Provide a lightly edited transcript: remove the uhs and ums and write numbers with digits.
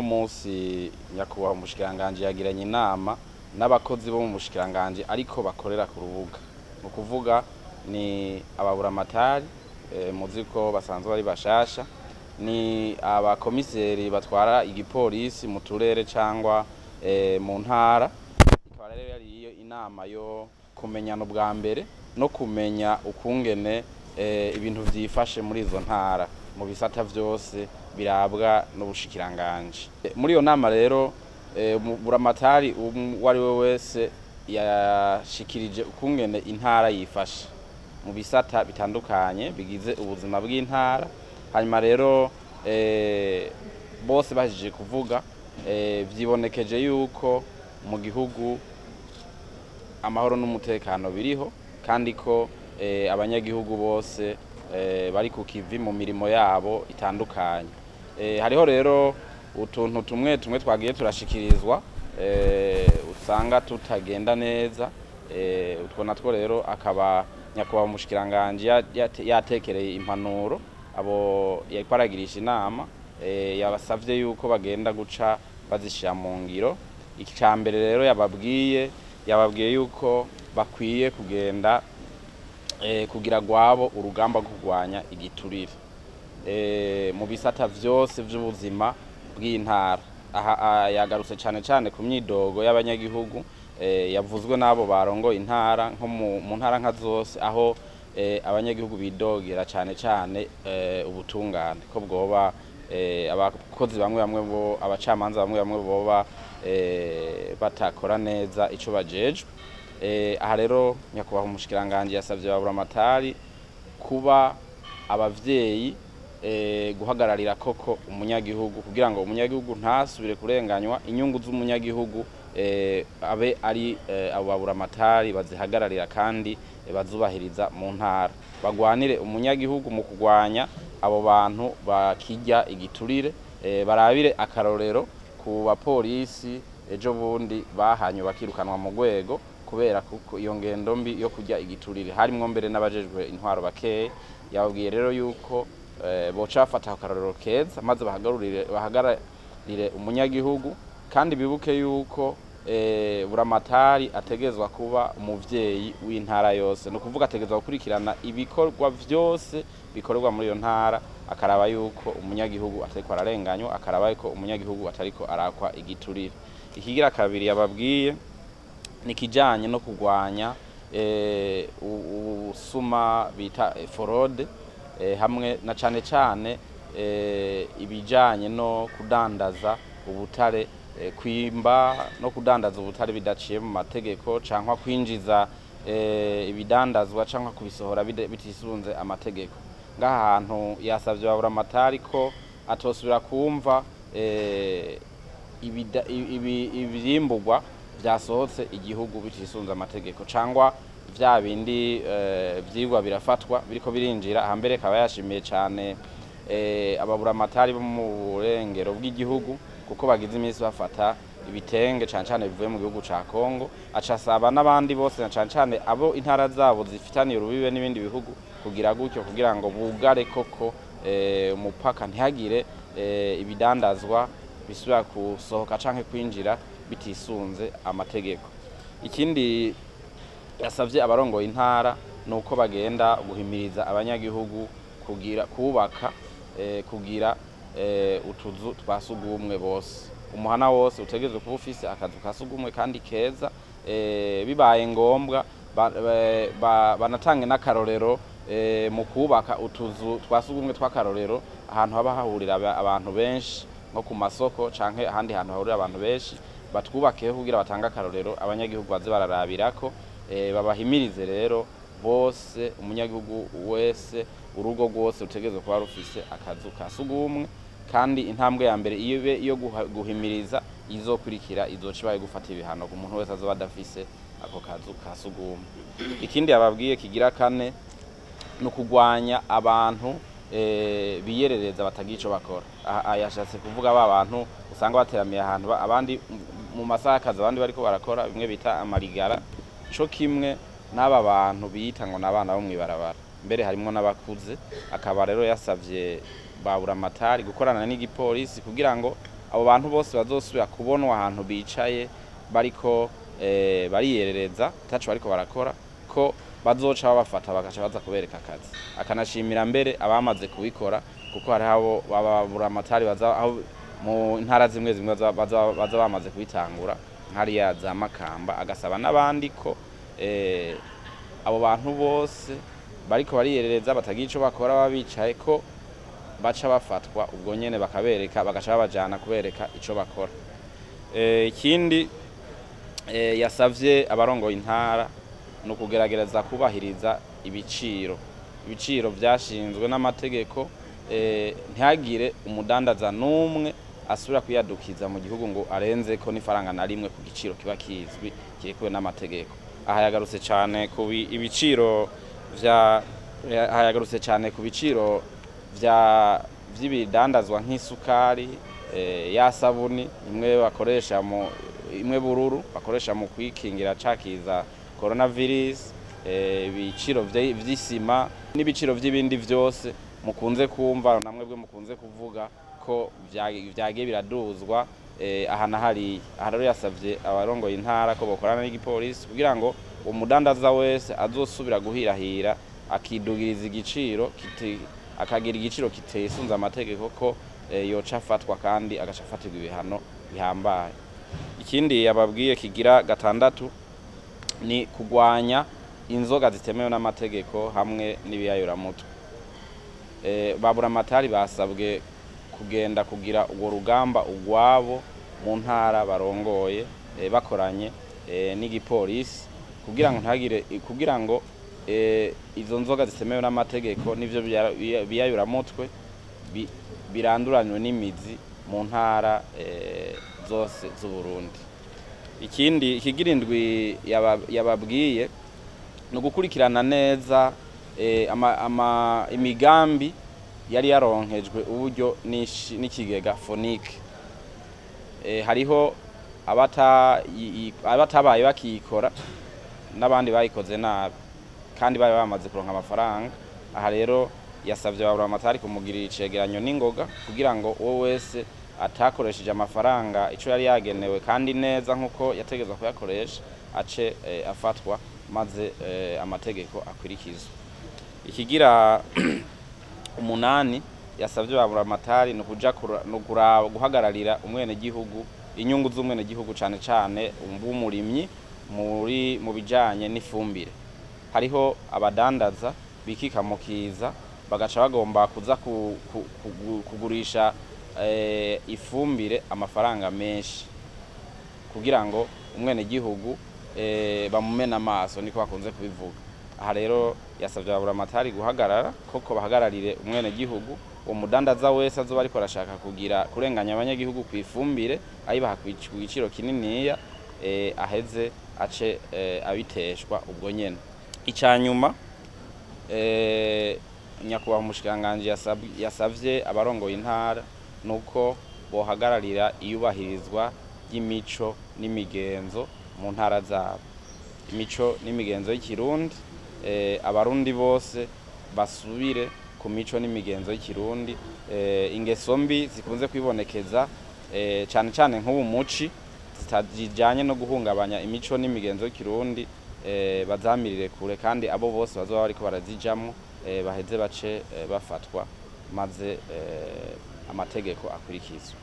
Uno munsi nyakubahwa umushikiranganji yagiranye inama n'abakozi bo mu bushikiranganji ariko bakorera ku rubuga. Ni ukuvuga ni ababuramatari, muzi ko basanzwe ari bashasha, ni abakomiseri batwara igipolisi mu turere cangwa mu ntara. Ikaba rero yari iyo inama yo kumenyana ubwa mbere no kumenya ukungene ibintu vyifashe muri izo ntara mu bisata vyose birabwa n'ubushikiranganji. Muri iyo nama rero, buramatari uwo ari we wese yashikirije ukungene intara yifashe mu bisata bitandukanye bigize ubuzima bw'intara. Hanyuma rero bose bahejeje kuvuga, vyibonekeje yuko mu gihugu amahoro n'umutekano biriho, kandi ko abanyagihugu bose bari ku kivi mu mirimo yabo itandukanye. Hariho rero utuntu tumwe tumwe twagiye turashikirizwa, usanga tutagenda neza. Utwo natwo rero akaba nyakubahwa umushikiranganji yatekereye impanuro abo yariko aragirisha inama, yabasavye yuko bagenda guca bazishira mu ngiro. Ica mbere rero yababwiye yuko bakwiye kugenda kugira gwabo urugamba rwo kurwanya igiturire mu bisata vyose vy'ubuzima bw'intara. Aha yagarutse cane cane ku myidogo y'abanyagihugu, yavuzwe n'abo barongoye intara, nko mu ntara nka zose, aho abanyagihugu bidogera cane cane ubutungane ko bwoba abakozi bamwe bamwe bo abacamanza bamwe bamwe boba batakora neza ico bajejwe. Aha rero nyakubahwa umushikiranganji yasavye baburamatari kuba abavyeyi, guhagararira koko umunyagihugu, kugira ngo umunyagihugu ntasubire kurenganywa, inyungu z'umunyagihugu abe ari abo baburamatari bazihagararira kandi bazubahiriza mu ntara, bagwanire umunyagihugu mu kurwanya abo bantu bakirya igiturire, barabire akarorero ku bapolisi ejo bundi bahanywe bakirukanwa mu rwego kubera kuko iyo ngendo mbi yo kurya igiturire, harimwo mbere n'abajejwe intwaro bakeya. Yababwiye rero yuko boca bafata akarorero keza maze bahagararire umunyagihugu, kandi bibuke yuko buramatari ategezwa kuba umuvyeyi w'intara yose. Ni ukuvuga ategezwa gukurikirana ibikorwa vyose bikorerwa muri iyo ntara, akaraba yuko umunyagihugu atariko ararenganywa, akaraba yuko umunyagihugu atariko arakwa igiturire. Ikigira kabiri yababwiye ni kijanye no kurwanya ubusuma bita fraude, hamwe na cane cane ibijanye no kudandaza ubutare, kwimba no kudandaza ubutare bidaciye mu mategeko, canke kwinjiza ibidandazwa canke kubisohora bitisunze amategeko. Ngaha hantu yasavye baburamatari ko atosubira kumva ivyimburwa vyasohotse igihugu bitisunze amategeko, cangwa vya bindi vyigwa birafatwa biriko birinjira. Hambere akaba yashimiye cane ababuramatari bo mu burengero bw'igihugu, kuko bagize iminsi bafata ibitenge cane cane bivuye mu gihugu ca Kongo. Aca asaba n'abandi bose, na cane cane abo intara zabo zifitaniye urubibe n'ibindi bihugu, kugira gutyo kugira ngo bugare koko umupaka, ntihagire ibidandazwa bisubira gusohoka canke kwinjira bitisunze amategeko. Ikindi yasavye abarongoye intara nuko bagenda guhimiriza abanyagihugu kugira kubaka, kugira utuzu twa sugumwe bose. Umuhana wose utegerezwa kuba ufise akazu ka sugumwe kandi keza. Bibaye ngombwa banatange n'akarorero mu kubaka utuzu twa sugumwe tw'akarorero ahantu haba hahurira abantu benshi, nko ku masoko canke ahandi hantu hahurira abantu benshi, batwubakeho kugira batange akarorero abanyagihugu baze bararabirako. Babahimirize rero bose, umunyagihugu wese, urugo rwose rutegerezwa kuba rufise akazu ka sugumwe. Kandi intambwe ya mbere iyo ibe iyo guhimiriza, izokurikira izoca ibaye gufata ibihano ku muntu wese azoba adafise ako kazu ka sugumwe. Ikindi yababwiye kigira kane ni ukugwanya abantu biyerereza batagira ico bakora. Aha yashatse kuvuga ba bantu usanga bateramiye ahantu, abandi mu masaha y'akazi, abandi bariko barakora bimwe bita amarigara, co kimwe n'aba bantu biyita ngo n'abana bo mw'ibarabara, mbere harimwo n'abakuze. Akaba rero yasavye baburamatari gukorana n'igipolisi kugira ngo abo bantu bose bazosubira kubonwa ahantu bicaye bariko bariyerereza taco bariko barakora, ko bazoca babafata bagaca baza kubereka akazi. Akanashimira mbere abamaze kubikora, kuko hari abo baburamatari baza aho mu ntara zimwe zimwe baza bamaze kubitangura nkariya za Makamba, agasaba n'abandi ko abo bantu bose bariko bariyerereza batagira ico bakora babicaye ko baca bafatwa ubwo nyene bakabereka, bagaca babajana kubereka ico bakora. Ikindi yasavye abarongoye intara no kugerageza kubahiriza ibiciro vyashinzwe n'amategeko, ntihagire umudandaza n'umwe asubira kwiyadukiza mu gihugu ngo arenze ko n'ifaranga na rimwe ku giciro kiba kizwi kirekuwe n'amategeko. Aha yagarutse cyane ku ibiciro vya aha yagarutse cyane ku biciro vya vy'ibidandazwa nk'isukari, ya sabuni imwe bakoresha mu imwe bururu bakoresha mu kwikingira cakiza coronavirus, ibiciro vy'isima n'ibiciro vy'ibindi vyose mukunze kumva namwe bwe mukunze kuvuga ko vyagiye biraduzwa aha na hariya. Aha rero yasavye abarongoye intara ko bokorana n'igipolisi kugira ngo umudandaza wese azosubira guhirahira akidugiriza igiciro akagira igiciro kitesunze amategeko ko yoca afatwa kandi agaca afatirwa ibihano bihambaye. Ikindi yababwiye kigira gatandatu ni kugwanya inzoga zitemewe n'amategeko hamwe n'ibiyayuramutwe. Baburamatari basabwe kugenda kugira urwo rugamba ugwabo mu ntara barongoye, bakoranye n'igipolisi kugira ngo ntagire kugira ngo izo nzoga zitemewe n'amategeko n'ivyo biyayuramutwe biranduranywe n'imizi mu ntara zose z'u Burundi. Ikindi ikigira indwi yababwiye no gukurikirana neza imigambi yari yaronkejwe uburyo n'ikigega Fonike. Hariho abatabaye bakiyikora n'abandi bayikoze nabi kandi bari bamaze kuronka amafaranga. Aha rero yasavye baburamatari kumugirira icegeranyo n'ingoga kugira ngo uwo wese atakoresheje amafaranga ico yari yagenewe kandi neza nkuko yategezwa kuyakoresha ace afatwa maze amategeko akwirikizwe. Ikigira umunani yasavye baburamatari no kuja no guhagararira umwene gihugu, inyungu z'umwene gihugu cane cane w'umurimyi muri mu bijanye n'ifumbire. Hariho abadandaza bikika mukiza bagaca bagomba kuza kugurisha ifumbire amafaranga menshi kugira ngo umwene gihugu bamumena amaso, niko bakunze kubivuga. Aha rero yasavye baburamatari guhagarara koko bahagararire umwene gihugu, uwo mudandaza wese azoba ariko arashaka kugira kurenganya abanyagihugu ku ifumbire ayibaha ku giciro kininiya, aheze ace abiteshwa ubwo nyene. Icanyuma nyakubahwa umushikiranganji yasavye abarongoye intara nuko bohagararira iyubahirizwa ry'imico n'imigenzo mu ntara zabo, imico n'imigenzo y'ikirundi, abarundi bose basubire ku mico n'imigenzo y'ikirundi. Ingeso mbi zikunze kwibonekeza cane cane nk'ubu muci zijanye no guhungabanya imico n'imigenzo y'ikirundi, bazamirire kure kandi abo bose bazoba bariko barazijamwo baheze bace bafatwa maze amategeko akurikizwe.